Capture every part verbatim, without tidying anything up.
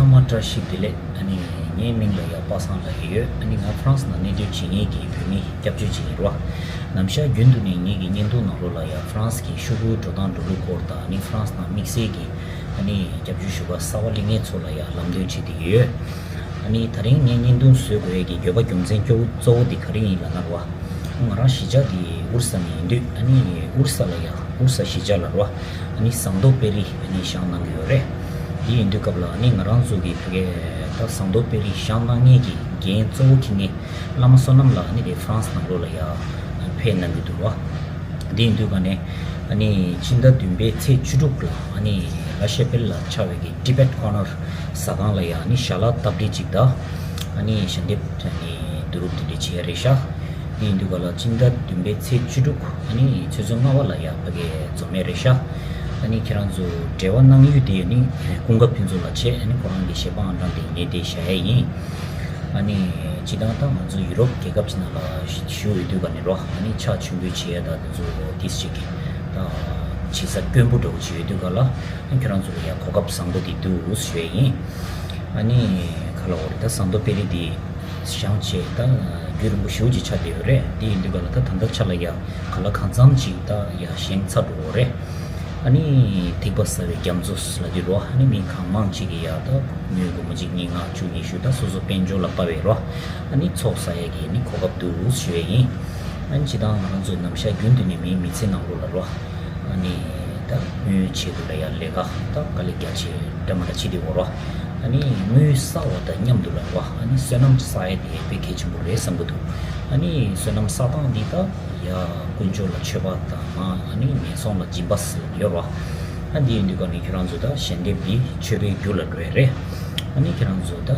ཚང་མ་བཀྲ་ཤིས་བདེ་ལེགས། ཨ་ནི་ངའི་མིང་ལ་ཡ་པ་སངས་ལབ་ཀྱི་ཡོད། ཨ་ནི་ང་ཧྥ་རན་སི་ནང་གནས་སྡོད་བྱེད་མཁན་གྱི་བོད་མི་སྐྱབས་བཅོལ་ཅིག་ཡིན་རོ། ནམ་ཞག་རྒྱུན་དུ་ནས་ངེད་ཀྱི་བརྙན་ཐུང་ནང་ལོགས་ལ་ཡ་ཧྥ་རན་སི་གི་ཤོག་བུའི་འགྲོ་སྟངས་འགྲོ་ལུགས་སྐོར་དང་། ཨ་ནི་ཧྥ་རན་སི་ནང་དམིགས་བསལ་གྱི་ཨ་ནི་སྐྱབས་བཅོལ་ཞུ་བ་གསར་པ་སླེབས་མཁན་ཚོ་ལ་ཡ་ལམ་སྟོན་བྱེད་བསྡད་ཀྱི་ཡོད། ཨ་ནི་ད་རིང་ངས་བརྙན་ཐུང་བཟོ་དགོས་ཡས་ཀྱི་དགོས་པ་རྒྱུ་མཚན་གཙོ་བོ་གཙོ་བོ་དེ་ག་རེ་ཡིན་ལབ་ན་རོ། ང་རང་གཞིས་ཆགས་དེ་ཨོ་རི་ས་ནས་ཡིན་དུས། ཨ་ནི་ཨོ་རི་ས་ལ་ཡ་ཨོ་རི་ས་གཞིས་ཆགས་ལ་རོ། ཨ་ནི་ཟངས་མདོག་དཔལ་རི་ཨ་ནི་བཞེངས་གནང་གི་ཡོད་རེད། དེ་ཡིན་དུས་སྐབས་ལ་ཨ་ནི་ང་རང་ཚོ་གི་ཕ་གི་ད་ཟངས་མདོག་དཔལ་རི་བཞེངས་གནང་མཁན་གྱི་འགན་གཙོ་བོ་འཁྱེར་མཁན་བླ་མ་བསོད་ནམས་ལགས་ཨ་ནི་དེ་ཧྥ་རན་སི་ནང་ལོགས་ལ་ཡ་ཕེབས་གནང་གི་འདུག་རོ། དེ་ཡིན་དུས་ག་ནས་ཨ་ནི་ཕྱི་ཟླ་བདུན་པའི་ཚེས་བཅུ་དྲུག་ལ་ཨ་ནི་ལ་ཤེ་པེལ་ལ་ཆགས་པའི་གི་ཊི་བེཊ་ཀོར་ནར་ཟ་ཁང་ལ་ཡ་ཨ་ནི་ཞལ་ལག་སྟབས་བདེ་ཅིག་དང་། ཨ་ནི་ཞལ་འདེབས་ཨ་ནི་བསྡུ་རུབ་དེ་འདྲ་བྱས་རེད་ཤག་དེ་ཡིན་དུས་ག་ལ་ཕྱི་ཟླ་བདུན་པའི་ཚེས་བཅུ་དྲུག་ཨ་ནི་ཆུ་ཚོད་ལྔ་པ་ལ་ཡ་ཕ་གི་འཛོམས་ཡས་རེད་ཤག་ཨ་ནི་ཁྱེད་རང་ཚོ་འབྲེལ་བ་གནང་ཡུལ་དེ་ཨ་ནི་ཀུན་དགའ་ཕུན་ཚོགས་ལགས་བྱས། ཨ་ནི་ཁོ་རང་གི་ཞལ་པར་ཨང་གྲངས་དེ་ངས་དེ་བཞག་ཡས་ཡིན། ཨ་ནི་སྤྱིར་བཏང་ད་ང་ཚོ་ཡུ་རོབ་རྒྱལ་ཁབ་ཅིག་ནང་ལ་བཞུགས་ཡོད་དུས་ག་ནས་རོ། ཨ་ནི་ཕྱག་མཆོད་འབུལ་བྱེད་ཡ་ད་དེ་ཚོ་ཏིས་ཅིག་གི་ད་བྱེད་ས་དཀོན་པོ་འདྲ་བོ་ཅིག་ཡོད་དུས་ག་ལ། ཨ་ཁྱོད་རང་ཚོ་ལ་ཡ་གོ་སྐབས་བཟང་པོ་དེ་འདུག་ཞུ་ཡས་ཡིན། ཨ་ནི་ག་ལ་འོ་རེད། ད་ཟངས་མདོག་དཔལ་རི་དེ་བཞེངས་བྱས་ད་རྒྱུན་རིང་པོ་ཞེ་པོ་ཅིག་ཆགས་བསྡད་ཡོད་རེད། དེ་ཡིན་དུས་ག་ལ་ད་ད་ལྟ་ཆ་ལ་ཡ་ག་ལ་གང་འཚམ་ཅིག་ད་ཡ་བཞེངས་ཚར་འགྲོ་གི་རེད། ཨ་ནི་ཐིགས་པ་གསར་བའི་རྒྱ་མཚོ་ལབ་དུས་རོ། ཨ་ནི་མི་གང་མང་ཅིག་གིས་ཡ་ད་དངུལ་སྒོར་མོ་གཅིག་གཉིས་ལྔ་བཅུ་ཉི་ཤུ་ད་སོ་སོ་དཔལ་འབྱོར་ལ་དཔག་པའི་རོ། ཨ་ནི་ཚོགས་བསགས་ཡས་ཀྱི་ནི་གོ་སྐབས་འདུག་ཞུ་ཡས་ཡིན། ཨ་ནི་སྤྱིར་བཏང་ང་རང་ཚོ་ནམ་ཞག་རྒྱུན་དུ་ནས་མིའི་མི་ཚེ་ནང་ལོགས་ལ་རོ། ཨ་ནི་ད་དངུལ་ཆེད་དུ་ལ་ཡ་ལས་ཀ་ད་དཀའ་ལས་རྒྱ་ཆེ་འདྲ་མི་འདྲ་བྱེད་དེ་འོ་རོ། ཨ་ནི་དངུལ་བསགས་པ་དང་མཉམ་དུ་ལ་རོ། ཨ་ནི་བསོད་ནམས་བསགས་ཡས་དེ་དཔེ་གལ་ཆེན་པོ་རེད་བསམ་གི་འདུག་ཨ་ནི་བསོད་ནམས་བསགས་སྟངས་འདི་ད་ཡ་དཀོན་མཆོག་ལ་མཆོད་པ་དང་། ཨ་ནི་ངན་སོང་ལ་སྦྱིན་པ་ཟེར་ཡོད་རོ། ཨ་འདི་ཡིན་དུས་ག་ནས་ཁྱེད་རང་ཚོ་ད་ཞལ་འདེབས་འདི་མཆོད་པའི་རྒྱུ་ལ་འགྲོ་ཡས་རེད། ཨ་ནི་ཁྱེད་རང་ཚོ་ད་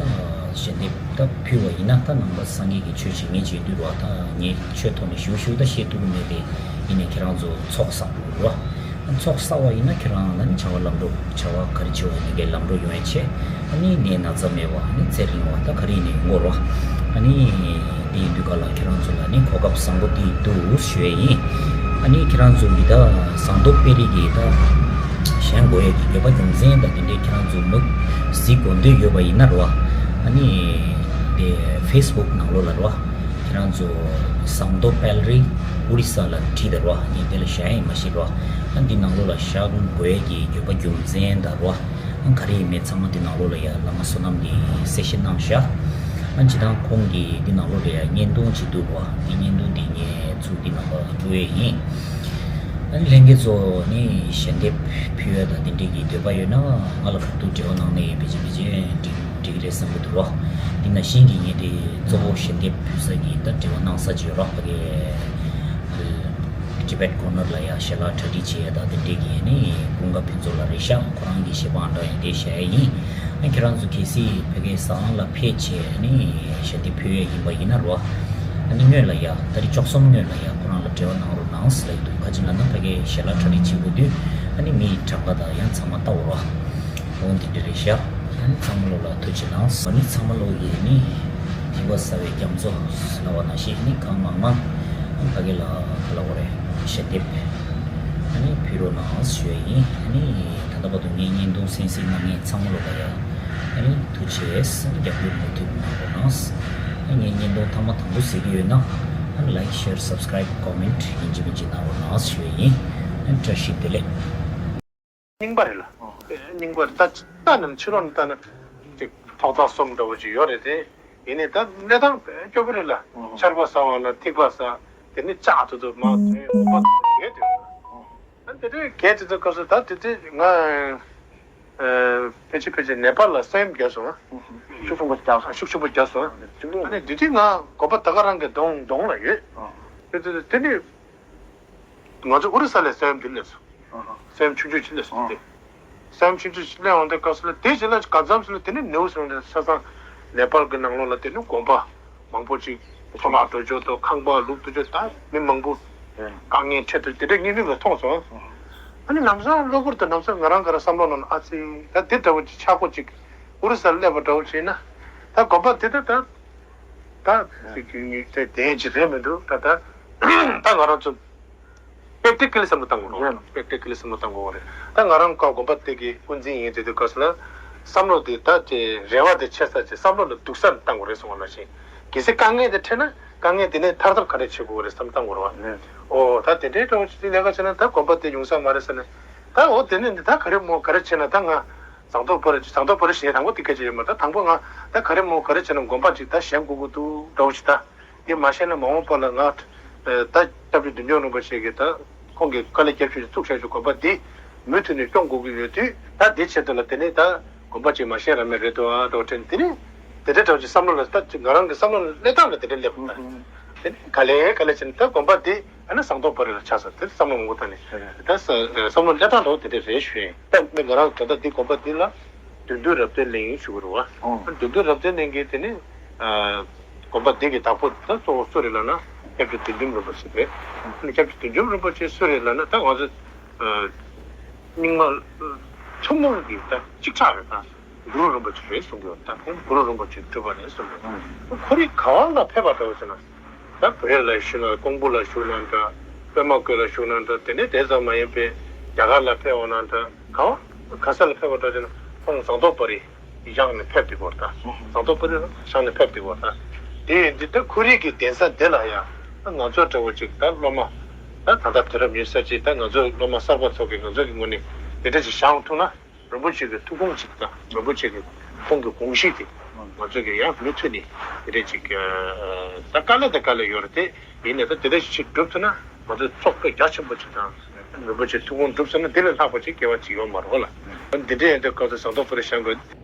ཞལ་འདེབས་ད་ཕུལ་བ་ཡིན་ན་ད་ནང་པ་སངས་རྒྱས་ཀྱི་ཆོས་བྱེད་མཁན་ཅིག་ཡིན་དུས་རོ། ད་ངས་ཆོས་ཐོག་ནས་ཞུ་ཞུ་ད་བཤད་ཐུབ་ཀྱི་མེད་དེ། ཡིན་ནའི་ཁྱེད་རང་ཚོ་ཚོགས་བསགས་འགྲོ་རོ། ཚོགས་བསགས་པ་ཡིན་ན་ཁྱེད་རང་ལ་ནི་བྱ་བ་ལམ་འགྲོ། བྱ་བ་ག་རེ་བྱེད་པ་ཡིན་ནའི་ལམ་འགྲོ་ཡོང་ཡས་ཆེད། ཨ་ནི་ནད་ན་ཚ་མེད་པ། ཨ་ནི་ཚེ་རིང་བ་ད་ག་རེ་ཡིན་ནའི་ཡོང་གི་རོ། ཨ་ནི་དེ་ཡིན་དུས་ག་ལ་ཁྱེད་རང་ཚོ་ལ་ནི་གོ་སྐབས་བཟང་པོ་དེ་འདུག་ཞུ་ཡས་ཡིན། ཨ་ནི་ཁྱེད་རང་ཚོ་གི་ད་ཟངས་མདོག་དཔལ་རི་གི་ད་བཞེངས་དགོས་ཡས་ཀྱི་དགོས་པ་རྒྱུ་མཚན་དང་དེ་འདྲའི་ཁྱེད་རང་ཚོ་མུ་གཟིགས་དགོས་འདོད་ཡོད་པ་ཡིན་ན་རོ། ཨ་ནི་དེ་ཕེ་སི་བུག་ནང་ལོགས་ལ་རོ། ཁྱེད་རང་ཚོ་ཟངས་མདོག་དཔལ་རི་ཨོ་རི་ས་ལ་བྲིས་ད་རོ། ཨ་ནི་དེ་ལ་བཞག་ཡས་མ་ཤེས་རོ། ཨ་འདི་ནང་ལོགས་ལ་བཞག་དགོས་ཡས་ཀྱི་དགོས་པ་རྒྱུ་མཚན་དང་རོ། ཨ་ག་རེ་ཡིན་མིན་ཚང་མ་འདི་ནང་ལོགས་ལ་ཡ་བླ་མ་བསོད་ནམས་ཀྱིས་གསལ་བཤད་གནང་བཞག་ཨ་སྤྱིར་བཏང་ཁོང་གིས་འདི་ནང་ལོགས་ལ་ཡ་བརྙན་ཐུང་ཅིག་འདུག་རོ། འདི་བརྙན་ཐུང་འདི་ངས་ཚུར་འདི་ནང་ལ་བླུག་ཡས་ཡིན། ཨ་ནི་ལྷན་རྒྱས་ཚོ་ནི་ཞལ་འདེབས་ཕུལ་ཡས་དང་དེ་འདྲས་ཀྱི་འདོད་པ་ཡོད་ན་ང་ལ་ཁ་ཐུག་འབྲེལ་བ་གནང་ནས་ཕལ་ཆེར་ཕལ་ཆེར་འགྲིག་འགྲིག་གི་རེད་བསམ་གྱི་འདུག་རོ། འདི་ནང་བཞིན་གྱི་ངས་དེ་གཙོ་བོ་ཞལ་འདེབས་ཕུལ་ས་གི་ད་འབྲེལ་བ་གནང་ས་ཅིག་ཡོད་རོ། ཕ་གི་ཊི་བེཊ་ཀོར་ནར་ལ་ཡ་ཞལ་ལག་གྲ་སྒྲིག་བྱེད་ཡས་དང་དེ་འདྲས་ཀྱི་ནི་ཀུན་དགའ་ཕུན་ཚོགས་ལགས་རེད་ཤག་ཁོ་རང་གི་ཞལ་པར་ཨང་གྲངས་ཡང་དེ་བཞག་ཡས་ཡིན། ཨ་ཁྱེད་རང་ཚོ་གལ་སྲིད་ཕ་གི་ཟ་ཁང་ལ་ཕེབས་བྱས་ནི་ཞལ་འདེབས་ཕུལ་ཡས་ཡིན་པ་ཡིན་ན་རོ། ཨ་ནི་སྔོན་ལ་ཡ་ད་རེས་བཅུ་གསུམ་སྔོན་ལ་ཡ་ཁོ་རང་ལ་འབྲེལ་བ་གནང་རོགས་གནང་ཟེར་ལབ་ཀྱི་འདུག་ག་ཅི་ལབ་ན་ཕ་གི་ཞལ་ལག་གྲ་སྒྲིག་བྱེད་དགོས་དུས་ཨ་ནི་མིའི་གྲངས་ཀ་དང་ཡང་ཚང་མ་ལྟ་འོ་རོ། འོ་འདི་འདྲ་རེད་ཤག་ཨ་ནི་ཚང་མ་ལོ་ལ་ཐུགས་རྗེ་གནང་། ཨ་ནི་ཚང་མ་ལོ་ཡིས་ནི་ཐིགས་པ་གསར་བའི་རྒྱ་མཚོ་ལབ་པ་ནང་བཞིན་ནི་གང་མང་མང་ཨ་ཕ་གི་ལ་ག་ལབ་དགོས་རེད། ཞལ་འདེབས་ཨ་ནི་ཕུལ་རོགས་གནང་ཞུ་ཡས་ཡིན། ཨ་ནི་ད་ལྟ་བར་དུ་ངའི་བརྙན་ཐུང་གསན་གཟིགས་གནང་མཁན་ཚང་མ་ལོ་ལ་ཡ་ཨ་ནི་ཐུགས་རྗེ་ཆེ། རྒྱབ་སྐྱོར་མུ་མཐུད་གནང་རོགས་གནང་། ཨ་ངའི་བརྙན་ཐུང་ཐེངས་མ་དང་པོ་གཟིགས་ཀྱི་ཡོད་ན་ཨ་ནི་ལའིཀ་ཤེར་སབ་སི་ཀ་རའིབ་ཀོ་མེན་ཊི་ཡིན་གཅིག་མིན་གཅིག་གནང་རོགས་གནང་ཞུ་ཡས་ཡིན། ཨ་ནི་བཀྲ་ཤིས་བདེ་ལེགས། རྙིང་པ་རེད་ལ། རྙིང་པ་རེད། ད་ལྟ་ནས་ཕྱི་ལོགས་ནས་ལྟ་ན་ཅིག་ཐོག་བརྩེགས་གསུམ་འདྲ་བོ་ཅིག་ཡོད་རེད་དེ། ཡིན་ནའི་ད་གནས་སྟངས་དཔེ་སྐྱོ་པོ་རེད་ལ། ཆར་པ་ཟ་བ་ལ་ཐིགས་པ་ཟ། དེ་ནས་ལྕགས་ཐུ་ཐུ་མར་ཐོན། འོ་མ་ཐོན་དེ་དེ། ཨ་དེ་དེ་གས་དེ་དེ་སྐབས་སུ་ད་དེ་དེ་ང་ཕལ་ཆེར་ཕལ་ཆེར་ནེ་པཱལ་ལ་ས་ཡོམ་བརྒྱབ་སོང་། ཤུགས་ཆེན་པོ་བརྒྱབ་སོང་། ཤུགས་ཆེན་པོ་བརྒྱབ་སོང་། ཨ་ནི་དེ་དུས་ང་གོམ་པ་ད་ག་རང་གི་གདོང་གདོང་ལ་ཡོད། དེ་དེ་དེ་ནས་ང་ཚོ་ཨོ་རི་ས་ལ་ས་ཡོམ་དེ་སླེབས་སོང་། སེམས་ཆུང་ཆུང་ཅིག་སླེབས་སོང་སྟེ། སེམས་ཆུང་ཆུང་ཅིག་སླེབས་འོང་དེ་སྐབས་སུ་ལ་དེ་རྗེས་ལ་ག་ཙམ་སུ་ལ་དེ་ནི་ནེའུ་སི་རང་དེ་ས་སང་ནེ་པཱལ་གི་ནང་ལོགས་ལ་དེ་ནི་དགོན་པ་མང་པོ་ཅིག་འཕྲོ་བརླག་འགྲོ་ཆོག་དང་ཁང་པ་ལུག་འགྲོ་ཆོག་ད་མི་མང་པོ་དཀའ་ངལ་འཕྲད་འདུག་དེ་འདྲ་ངས་མིག་ལ་མཐོང་སོང་། ཨ་ནི་ལམ་སང་གློ་བུར་དུ་ལམ་སང་ང་རང་ག་རེ་བསམ་བློ་ནང་ཨ་ཙི་ད་དེ་འདྲ་བོ་ཅིག་ཆག་སྒོ་ཅིག་ཨོ་རི་ས་ལ་སླེབས་པ་འདྲ་བོ་བྱས་ན་ད་དགོན་པ་དེ་ད་ད་ད་དེ་དེ་ཅིག་རེད་མི་འདུག་ད་ད་ད་ང་རང་ཚོ། པེག་ཏི་ཀལ་བསམ་བློ་བཏང་དགོས་རེད། པེག་ཏི་ཀལ་བསམ་བློ་བཏང་དགོས་རེད། ད་ང་རང་ཀ་དགོན་པ་དེ་གི་དབུ་འཛིན་ཡིན་དེ་དུས་སྐབས་སུ་ལ་ བསམ་བློ་དེ་ད་དེ་རེ་བ་དེ་ཆེ་ས་ཆེ་བསམ་བློ་ལ་སྡུག་ས་བཏང་དགོས་རེད་གསུངས་པ་ནང་བཞིན། གལ་སྲིད་དཀའ་ངལ་དེ་འཕྲད་ན་དཀའ་ངལ་དེ་ནས་ཐར་ཐབས་ག་རེ་བྱེད་དགོས་རེད་བསམ་བཏང་དགོས་རེད་བ། ཨོ་ད་དེ་འདྲའི་འདྲ་བོ་ཅིག་དེ་ལས་ཀ་བྱས་ན་ད་དགོན་པ་དེ་ཡོང་ས་མ་རེད་ཟེར་ནས། ད་འོ་དེ་ནས་འདི་ད་ག་རེ་མོ་ག་རེ་བྱས་ན་ད་ང་ཟངས་མདོག་དཔལ་རི་ཟངས་མདོག་དཔལ་རི་ཞེས་དང་པོ་དེ་སྐད་ཆ་ཡོད་མ་རེད། ད་དང་པོ་ང་ད་ག་རེ་མོ་ག་རེ་བྱས་ན་དགོན་པ་ཅིག་ད་བཞེངས་དགོས་ཀྱི་འདུག་འདྲ་བོ་ཅིག་ད། དེ་མ་བཤད་ན་མ་འོངས་པ་ལ་ང་ད་སྐྱབས་རྗེ་བདུད་འཇོམས་རིན་པོ་ཆེ་གིས་ད་ཁོང་གིས་དཀའ་ལས་རྒྱབ་ཤུགས་བཙུགས་བཞག་རྒྱུ་དགོན་པ་འདི་མུ་མཐུད་ནས་སྐྱོང་དགོས་ཀྱི་ཡོད་དུས། ད་དེ་ཆེད་དུ་ལ་དེ་ནས་ད་དགོན་པ་ཅིག་མ་བཞེངས་ར་མེད་རེད་འདུག་ཨ་འདྲ་བོ་དྲན། དེ་ནས་དེ་འདྲ་འདྲ་བོ་ཅིག་བསམ་བློ་ལ་ད་ང་རང་གི་བསམ་བློ་ལ་སླེབས་སྟངས་ལ་དེ་འདྲ་སླེབས་པ་ད། དེ་ནས་ག་ལེ་ག་ལེ་བྱས་ནས་ད་དགོན་པ་འདི་ཨ་ནི་ཟངས་མདོག་དཔལ་རི་ལ་ཆགས་ས་དེ་བསམ་བློ་མང་པོ་བཏང་ནས་ད་བསམ་བློ་སླེབས་སྟངས་འདྲ་བོ་དེ་འདྲ་རེད་ཞུ་ཡིན། ད་ང་རང་ད་ལྟ་འདི་དགོན་པ་འདི་ལ་བདུད་འདུལ་རབ་བརྟན་གླིང་ཞུ་གི་རེད་བ། བདུད་འདུལ་རབ་བརྟན་གླིང་གིས་དེ་ནི་དགོན་པ་འདི་གི་བདག་པོ་ད་གཙོ་བོ་སུ་རེད་ལབ་ན་སྐྱབས་རྗེ་བདུད་འཇོམས་རིན་པོ་ཆེ་རེད། ཨ་ནི་སྐྱབས་རྗེ་བདུད་འཇོམས་རིན་པོ་ཆེ་སུ་རེད་ལབ་ན་ད་ང་ཚོ་རྙིང་མ་ཐུན་མོང་གི་ད་གཅིག་ཆགས་རེད། ད་གུ་རུ་རིན་པོ་ཆེ་རེད་གསུང་གི་ཡོད། ད་ཁོང་གུ་རུ་རིན་པོ་ཆེ་སྤྲུལ་པ་རེད་གསུང་གི་ཡོད། ཁོ་རང་ག་བ་ལ་ཕེབས་པ་འདྲ་བོ་ཟེར་ན། ད་བོད་ལ་བཞུགས་ན་ཀོང་པོ་ལ་བཞུགས་ན་འདྲ། པདྨ་བཀོད་ལ་བཞུགས་ན་འདྲ། དེ་ནས་དེ་ཙམ་མ་ཡིན་པའི་རྒྱ་གར་ལ་ཕེབས་འོང་ན་འདྲ། གང་ག་ས་ལ་ཕེབས་པ་འདྲ་ཅེ་ན་ཁོང་ཟངས་མདོག་དཔལ་རི་བཞེངས་ནས་ཕེབས་དེ་བོར་ད། ཟངས་མདོག་དཔལ་རི་བཞེངས་ནས་ཕེབས་དེ་བོར་ད། དེ་ཡིན་དུས་ད་ཁོ་རང་གི་གདན་ས་དེ་ལ་ཡང་ང་ཚོ་འདྲ་བོ་ཅིག་ད་སློབ་མ་ད་ད་ལྟ་དུས་རབས་ཉི་ཤུ་རྩ་གཅིག་ད་ང་ཚོ་སློབ་མ་གསར་པ་ཚོ་གི་ང་ཚོ་གི་ངོས་ནས་དེ་འདྲ་ཅིག་བཞེངས་ཐུབ་ན། རིན་པོ་ཆེ་གི་ཐུགས་དགོངས་ཅིག་དང་རིན་པོ་ཆེ་གི་ཁོང་གི་དགོངས་གཞི་དེ་ང་ཚོ་གི་ཡང་མུ་མཐུད་ནས་དེ་འདྲ་ཅིག་ད་དཀའ་ལས་དང་དཀའ་ལས་ཡོད་རེད་དེ། ཡིན་ནའི་ད་དེ་འདྲ་ཞིག་སྒྲུབ་ཐུབ་ན་ང་ཚོ་ཚོགས་དཔེ་རྒྱ་ཆེན་པོ་ཅིག་དང་རིན་པོ་ཆེ་ཐུགས་དགོངས་སྒྲུབ་ཐུབ་ན་དེ་ལས་ལྷག་པ་ཅིག་སྐལ་བ་ཅིག་ཡོད་མ་རེད་ལ། འདི་འདྲའི་ཡིན་དུས་སྐབས་སུ་ཟངས་མདོག་དཔལ་རི་བཞེངས་དགོས།